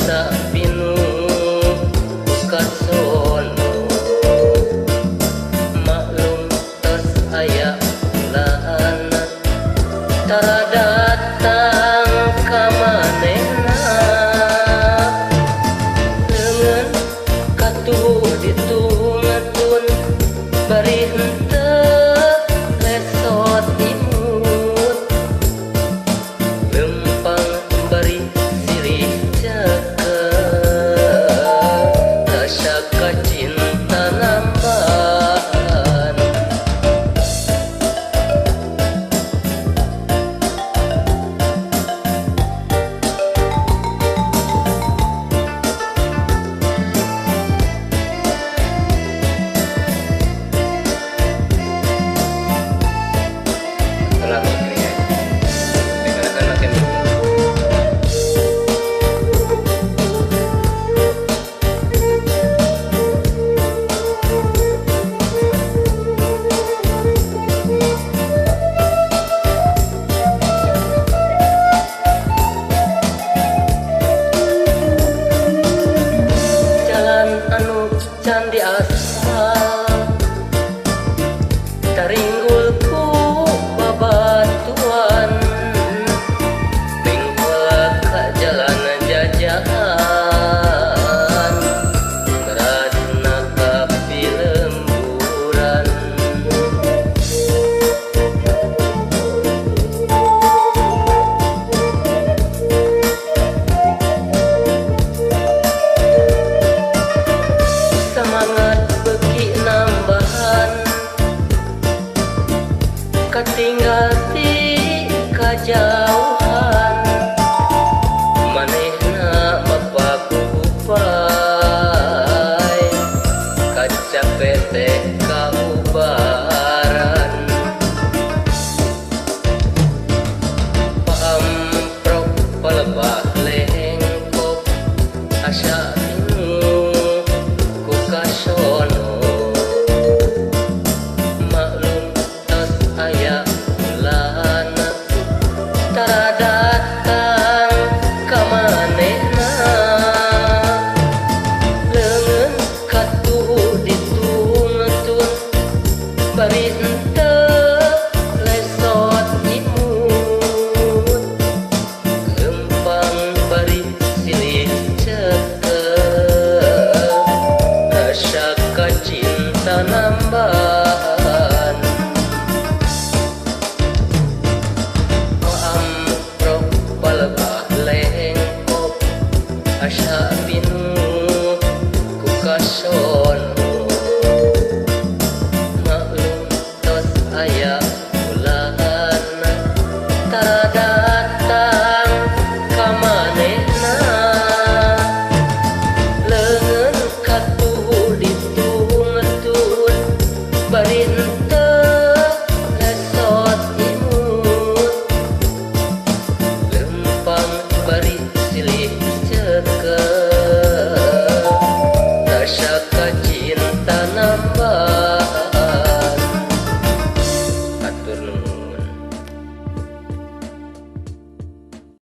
Asa pinuh kasono maklum tos aya ulahana tara datang ka manehna leungeun katuhu ditungtun bari henteu lesot imut lempang bari silih ceker asa kacinta nambahan. Setelah mikirnya, dikarenakan makin Jalan anu can diaspal taringgul ku babatuan bengkol ka jalan jajahan ngerasna ka pilemburan. Semangat beki nambahan katinggal ti kajauhan manehna mapakupai kacape teh kaubaran paamprok palebah lengkop asa pinuh ku kasono maklum tos aya ulahana tara datang ka manehna leungeun katuhu ditungtun bari henteu lesot imut lempang bari silih ceker asa kacinta nambahan. Paamprok palebah lengkop asa pinuh ku kasono maklum tos aya ulahana tara datang ka manehna leungeun katuhu ditungtun bari.